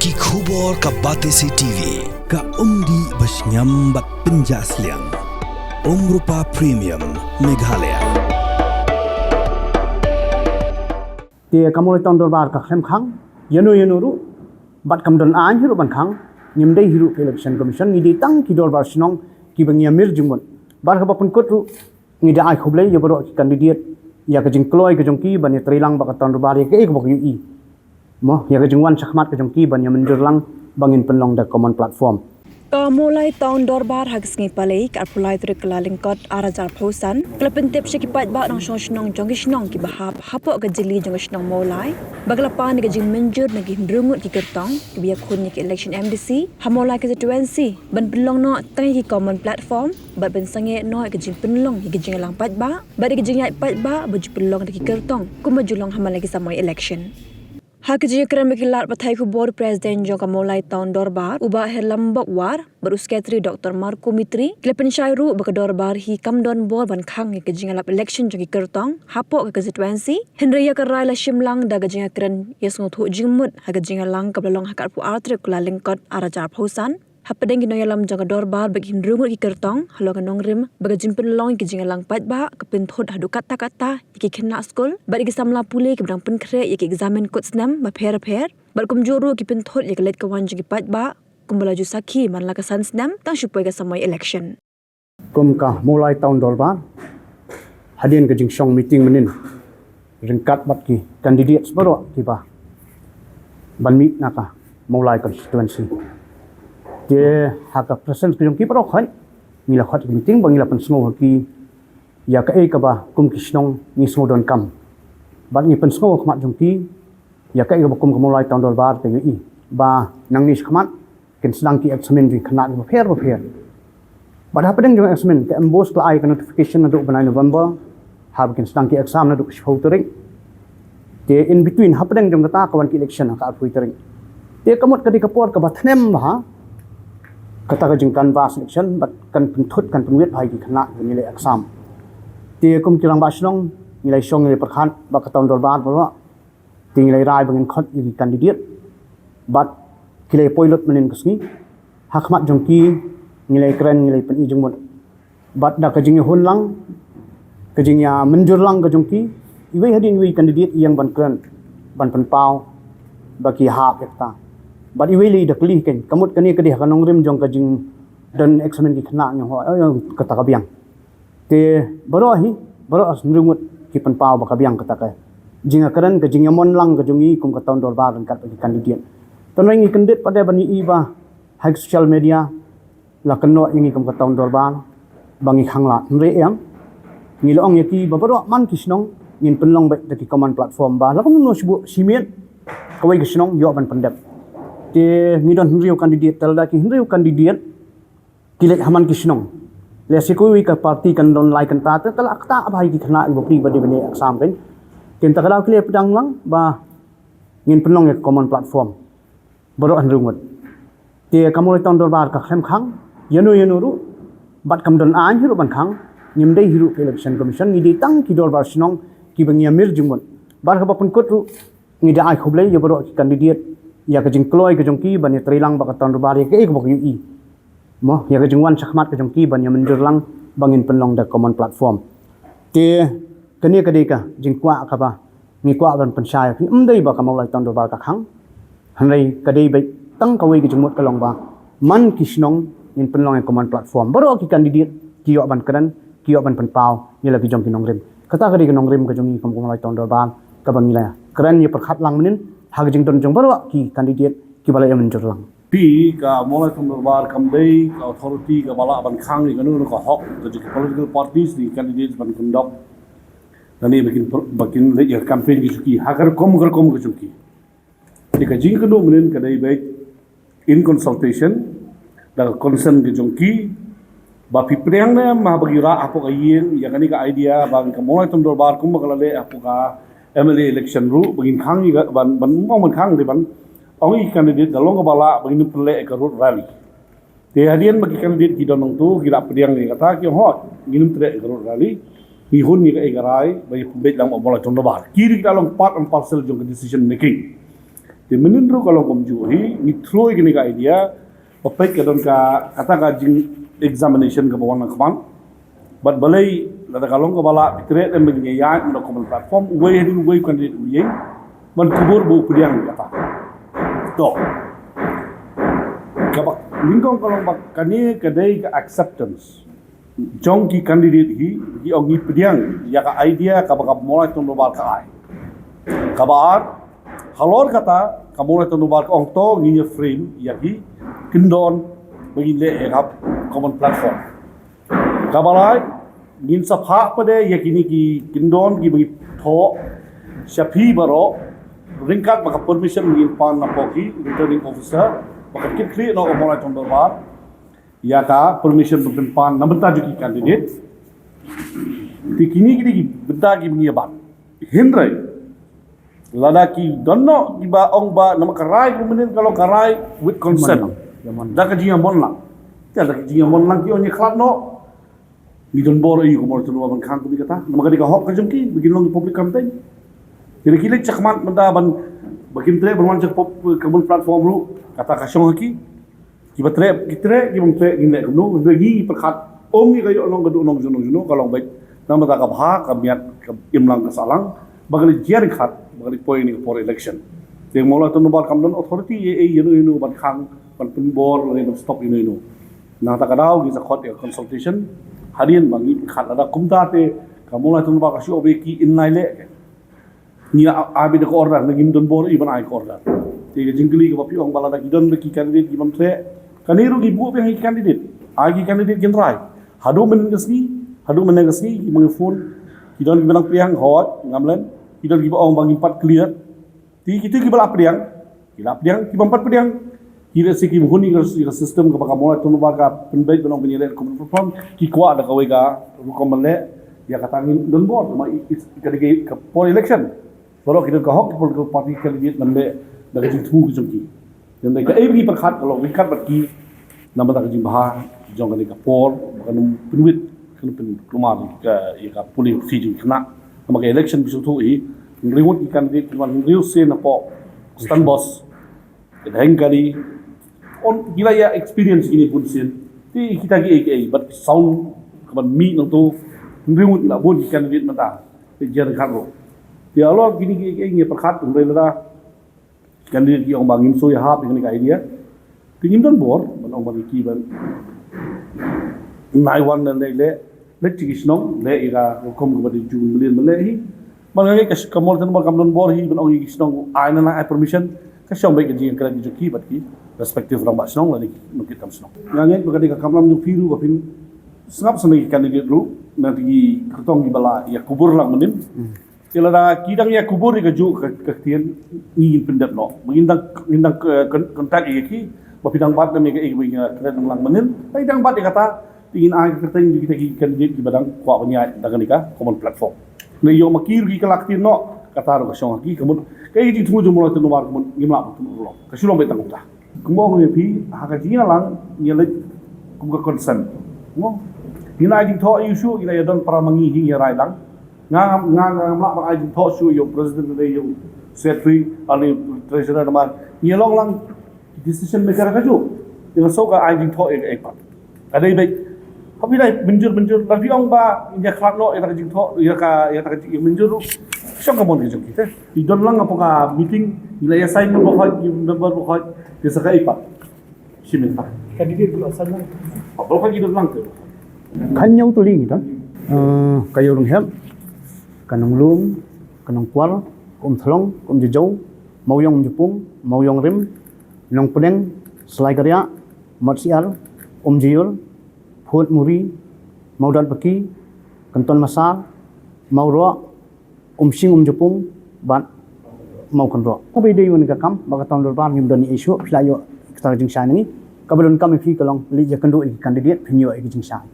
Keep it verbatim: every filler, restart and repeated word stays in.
Ki khubor ka Batesi T V, ka umdih ba shngiam bad pynjah sliang. Umrupa Premium, Meghalaya. Te ka Mawlai Town Dorbar ka khlem khang ïano ïano ruh, bad kam don aiñ hi ruh ban khang. Ngim dei hi ruh ka Election Commission, ngi dei tang ki dorbar shnong kiba ngi ïamir jingmut. Bad haba pynkut ruh, ngi da ai khublei ïa baroh ki candidate ïa ka jingkloi ka jong ki ban ïatreilang bad ka Town Dorbar ïa kaei kaba ki ïohi. Mo, ïa ka jingwan shakhmat ka jong ki ban ïamynjur lang ba ngin pynlong da common platform. Ka Mawlai Town Dorbar ha ka sngi Palei ka arphew lai tarik Kyllalyngkot ar hajar arphew san ka la pyntip sha ki paidbah nongshong shnong jong ki shnong kiba hap hapoh ka jylliew jong ka shnong Mawlai ba ka la pan ïa ka jingmynjur na ki hynriew ngut ki kyrtong kiba ïakhun ïa ka election M D C ha Mawlai constituency ban pynlong noh tang ïa ki common platform bad ban sangeh noh ïa ka jingpynlong ïa ka jingïalang paidbah bad ïa ka jingïaid paidbah ba ju pynlong da ki kyrtong kumba ju long ha man la ki samoi election. Ha ka jingïakren bad ki lad pathai khubor, President jong ka Mawlai Town Dorbar u Bah Herlambok War bad u Secretary Doctor Marco Mitri ki la pynshai ruh ba ka dorbar hi kam don bor ban khang ïa ka jingïalap election jong ki kyrtong hapoh ka constituency. Hynrei ïa ka rai la shim lang da ka jingïakren ïasngewthuh jingmut ha ka jingïalang kaba la long ha ka arphew ar tarik Kyllalyngkot ar hajar arphew san hapdeng ki nongïalam jong ka dorbar bad ki hynriew ngut ki kyrtong halor ka nongrim ba ka jingpynlong ïa ka jingïalang paidbah ka pynthut haduh katta katta ïa ki khynnah skul bad ïa ki samla pule kiba dang pynkhreh ïa ki eksamin kut snem bapher bapher bad kumjuh ruh ki pynthut ïa ka leit ka wan jong ki paidbah kumba la ju sakhi man la ka san snem tang shu poi ka samoi election. Kum ka Mawlai Town Dorbar, hadien ka jingshong meeting mynnin ryngkat bad ki candidates baroh kiba ban mih na ka Mawlai constituency. Te ha ka presence ka jong ki baroh khot ngi la khot ka meeting ba ngi la pynsngew ha ki ïa kaei kaba kum ki shnong ngi sngew donkam. Bad ngi pynsngew ha khmat jong ki ïa kaei kaba kum ka Mawlai Town Dorbar ka ïohi ba nangne shakhmat kin sdang ki eksamin jong ki khynnah kiba pher bapher. Bad hapdeng jong eksamin ka MBOSE ka la ai ka notification naduh u bnai November haba kin sdang ki exam naduh ka shiphew tarik. Te in between hapdeng jong kata ka wan ka election ha ka arphew tarik. Te ka mut ka dei ka por kaba thnem bha kata ka jingcanvass election bad kan pynthut kan pynwit bha ïa ki khynnah kiba ngi leh exam. Te kum ki rangbah shnong ngi la ïashong ngi la ïapyrkhat bad ka Town Dorbar baroh. Te ngi la rai ba ngin khot ïa ki candidate bad ki la ïapoi lut mynnin ka sngi. Ha khmat jong ki ngi la ïakren ngi la ïapyni jingmut bad da ka jingïahun lang ka jingïamynjur lang ka jong ki iwei hadien iwei candidate i ïeng ban kren ban pynpaw ba ki hap ïa kata. Bad iwei lei da kylli keiñ ka mut kane ka dei ha ka nongrim jong ka jingdon examin ki khynnah ngi hoi kata ka biang. Te baroh hi baroh hynriew ngut ki pynpaw ba ka biang kata ka jingïakren ka jingïamon lang ka jong ngi kum ka Town Dorbar ryngkat bad ki candidate. Te ngi kyndit pat de ban ïohi ba ha social media la kynnoh ïa ngi kum ka Town Dorbar ba ngi khanglad, hynrei em ngi la ong ïa ki ba baroh man ki shnong ngin pynlong beit da ki common platform ba la kumno shu buh shimet kawei ka shnong ïoh ban pyndep. Te ngi don hynriew candidate, te lada ki hynriew candidate ki leit ha man ki shnong, lehse kawei ka party kan don lai kynta, te la ktah bha ïa ki khynnah kiba pli ba dei ban ïa exam keiñ. Te mynta ka daw ki la pdiang lang ba ngin pynlong ïa ka common platform baroh hynriew ngut. Te ka Mawlai Town Dorbar ka khlem khang ïano ïano ruh bad kam don aiñ hi ruh ban khang. Ngim dei hi ruh ka Election Commission, ngi dei tang ki dorbar shnong kiba ngi ïamir jingmut. Bad haba pynkut ruh ngi da ai khublei ïa baroh ki candidate ïa ka jingkloi ka jong ki ban ïatreilang bad ka Town Dorbar ïa kaei kaba ki ïohi. Mo, ïa ka jingwan shakhmat ka jong ki ban ïamynjur lang ba ngin pynlong da common platform. Te kane ka dei ka jingkwah kaba ngi kwah ban pynshai ïa phi, ym dei ba ka Mawlai Town Dorbar ka khang. Hynrei ka dei beit tang kawei ka jingmut ka long ba man ki shnong ngin pynlong ïa common platform. Baroh ki candidate ki ïoh ban kren, ki ïoh ban pynpaw ïa la ki jong ki nongrim. Kata ka dei ka nongrim ka jong ngi kum ka Mawlai Town Dorbar kaba ngi la kren ïapyrkhat lang mynnin ha ka jingdon jong baroh ki candidate kiba la ïamynjur lang. Phi, ka Mawlai Town Dorbar kam dei ka authority kaba lah ban khang ïa kano kano ka hok ka jong ki political parties ne ki candidates ban kyndok lane ba kin, ba kin leit ïa campaign ki jong ki ha ka rukom ka rukom ka jong ki. Te ka jingkynduh mynnin ka dei beit in consultation da ka consent ka jong ki, ba phi pdiang ne em haba ki rah hapoh ka ïing ïa kane ka idea ba ka Mawlai Town Dorbar kumba ka la leh hapoh ka M L A election ruh ba ngin khang ïa ka, ban, ban ong ban khang dei ban ong ïa ki candidate da long kaba lah ba ngin pynleh ïa ka road rally. Te hadien ba ki candidate ki don nangtu ki la pdiang ïa kata ki ong hooid ngin ym treh ïa ka road rally, ngi hun ïa kaei ka rai ba ïa pynbeit lang bad Mawlai Town Dorbar. Ki dei ki la long part and parcel jong ka decision making. Te mynnin ruh ka long kumjuh hi, ngi throi kane ka idea, ba peit ka don ka, kata ka jing examination kaba wan lang khmat. Bad balei, lada ka long kaba lah, phi treh lem bad ngi ïaid, mano common platform, uwei hadien uwei u candidate u ïeng, ban kubur ba u pdiang kata. To. Kaba, nyngkong ka long ba kane ka dei ka acceptance jong ki candidate hi, ki ong ngi pdiang ïa ka idea kaba ka Mawlai Tyndon Dorbar ka ai. Kaba ar, halor kata, ka Mawlai Tyndon Dorbar ka ong to ngin ïa frame ïa ki kyndon ba ngin leh ïa ka common platform. Kaba lai, ngin sa phah pat de ïa kine ki kyndon kiba ngi thoh sha phi baroh, ryngkat bad ka permission ba ngin pan na pdeng ki returning officer, ba kan kit khlieh noh ka Mawlai Tyndon Dorbar ïa ka permission ban pynpan na bynta jong ki candidate. Te kine ki dei ki bynta kiba ngi ïa bat. Hynrei lada ki don noh kiba ong ba namar ka rai kaba mynnin ka long ka rai with consent. Ïa mon lang. Da ka jingïamon lang. Te da ka jingïamon lang ki ong ïa khlad noh. Ngi don bor ïa ka Mawlai Tyndon Dorbar ban khang kum kata. Namar ka dei ka hok ka jong ki ba kin long public campaign. Te ki leit shakhmat mynta ban ba kin treh ban wan sha pop-, common platform ruh, kata ka shong ha ki. Kiba treh ki treh, kiba ym treh ngin leh kumno. Hynrei ngi pyrkhat, ym ngi ka ïoh nong ka duh nong juno juno, ka long beit namar ka bha ka miat, ka imlang ka sahlang, ba ka leit jia ryngkat, ba ka leit poi ïa kane ka por election. Te Mawlai Tyndon Dorbar kam don authority ïa, ïa, ïa ino ino ban khang, ban pynbor lane ban stop ïa ino ino. Nangta ka daw ngi sa khot ïa ka consultation. Hadien ba ngi pyrkhat lada kumta te ka Mawlai Tyndon Dorbar ka shu ong ba ki in lai leh. Ngi ai beit da ka order, ngi ym don bor ïa ban ai ka order. Te ka jingkylli kaba phi ong ba lada ki don beit ki candidate kiba ym treh, kane ruh ngi buh biang ïa ki candidate. Ai ki candidate kin rai. Haduh mynne ka sngi, haduh mynne ka sngi kiba ngi phone, ki don kiba nang pdiang, hooid, ngam len. Ki don kiba ong ba ngim pat clear. Te kito kiba la pdiang, ki la pdiang, kiba ym pat pdiang, ki lehse ki hun ïa ka system kaba ka Mawlai Tyndon Dorbar ka pynbeit ban ong ba ngi leh common platform, ki kwah da kawei ka rukom ban leh. Ïa kata ngim don bor, namar i, i, ka dei ka por election. Baroh ki don ka hok, ki political party candidate ban leh da ka jingthmu ka jong ki. Hynrei kaei ba ngi pyrkhat ka long ryngkat bad ki, namar ka jingbha jong kane ka por, ba kan ym pynwit, kan ym pynkulmar ïa ka, ïa ka polling fee jong ki khynnah. Namar ka election ba sdang hi, hynriew ngut ki candidate ki wan hynriew sien hapoh Stand Bus. Ka dang kali, on ki la ïa experience kine bun sien. Te kita kiei kiei, bad sound, ka ban mih nangto, hynriew ngut la bun ki candidate mynta. Te jar khat ruh. Te halor kine kiei kiei ngi pyrkhat, hynrei lada candidate ki ong ba ngim sngewhap ïa kane ka idea. Te ngim don bor ban ong ba ki ban nai wan na leh leh leh ki shnong leh ïa ka rukom kaba dei jong mlien mleh hi. Ban ngai ka, ka Mawlai Tyndon Dorbar kam don bor hi ban ong ïa ki shnong ai na ai permission. Ka shong beit ka jingkren ki jong ki bad ki respective rangbah shnong lane ki nongkit kam shnong. Nga ngeit ba ka dei ka kam lam jong phi ruh ba phin sngap sa na ki candidate ruh na ki kyrtong kiba la ïa kubur lang mynnin. Te lada ki dang ïa kubur ïa kajuh ka, ka ktien, ngi ngin pyndep noh. Ba ngin dang, ngin dang, eh, con-, contact ïa ki, ba phi dang bat da me ka, eh, ba ïa kren lang mynnin. Ba dang bat ïa kata, te ngin ai ka kyrteng ïa kita ki candidate kiba dang kwah ban ïaid da kane ka common platform. Ne ïoh ma ki ruh ki la ktien noh, kata ruh ka shong ha ki, ka mut, ka ïa jingthmu jong Mawlai Tyndon Dorbar ka mut, ngim lah ban pynurlong. Ka shu long beit tang kumta. Kumba ong ïa phi, ha ka jingïalang, ngi leit kum ka consent. Mo? Ngi la ai jingthoh ïa u shuh, ngi la ïa don para ma ngi hi ngi rai lang. Nga, nga, nga, ngam lah ban ai jingthoh shuh ïa u president ne ïa u secretary, ne treasurer namar ngi long lang decision maker kajuh. Ïa nga shu ka ai jingthoh ïa kaei pat. Ka dei beit. Haba phi dei mynjur mynjur, lada phi ong ba ïa khlad noh ïa ka jingthoh, ïa ka, ïa ka jingmynjur ruh. Shong ka mon ka jong ki te. Ki don lang hapoh ka meeting, ngi la ïa sign baroh, ki member baroh, ki sa kaei pat. Shi mynta. Candidate baroh sa lang. Baroh ki don lang te. Khaññiew tylli ngi don. Eh, ka Ïew Rynghep, ka Nonglum, ka Nongkwar, ka Umthlong, ka Umjajaw, Mawiong Umjapung, Mawiong Rim, Nongpdeng, Salai Kariah, Matsiar, Umjaiur, Phutmuri, Mawdatbaki, Kynton Massar, Mawroh, Umshing Umjapung, bad Mawkynroh. Kaba ïadei ïa kane ka kam, ba ka town dorbar ngim don ïa issue, phi la ïoh kata ka jingshai na ngi. Kaba donkam ïa phi ka long leit ïakynduh ïa ki candidate, phin ïoh ïa ka jingshai.